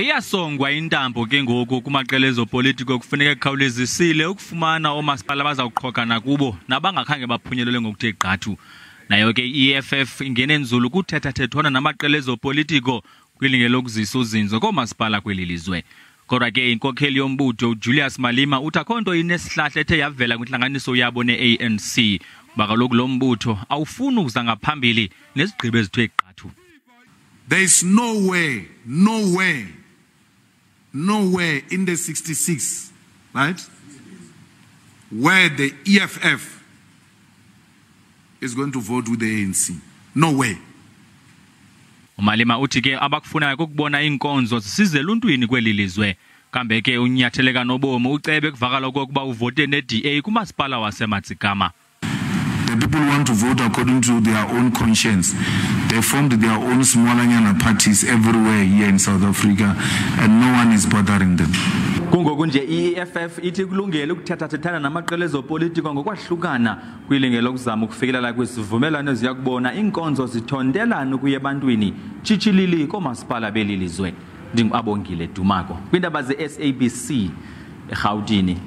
Iyasongwa intambo ke ngoku kumaqela ezopolitiko kufuneka ekhawulezisile ukufumana oomasipala abazawuqhogana kubo nabangakhange baphunyelelwe ngokuthe gqathu. Nayo ke i-EFF ingene nzulu kuthethathethwana namaqela ezopolitiko kwilinge lokuzisa uzinzo koomasipala kweli lizwe. Kodwa ke inkokheli yombutho uJulius Malema uthi akho nto inesihlahla ethe yavela kwintlanganiso yabo ne-ANC, kuba kaloku lo mbutho awufuni ukuza ngaphambili nezigqibo ezithiwe gqathu. There is nowhere, nowhere, nowhere in the 66, right, where the EFF is going to vote with the ANC. Nowhere. UMalema uthi ke abakufunayo kukubona iinkonzo zisize eluntwini kweli lizwe. Kambe ke unyatheleka nobomi ucebe kuvakala okokuba uvote ne-DA kumasipala waseMatsikama. The people want to vote according to their own conscience. They formed their own smallanyana parties everywhere here in South Africa, and no one is bothering them. Kungoku nje i-EFF ithi kulungele ukuthethathethana namaqela ezopolitiko ngokwahlukana kwilinge lokuzama ukufikelela kwisivumelwano eziya kubona iinkonzo zithontelana ukuya ebantwini tshitshilili koomasipala beli lizwe. NdinguAbongile Dumako kwiindaba ze-SABC eRhawutini.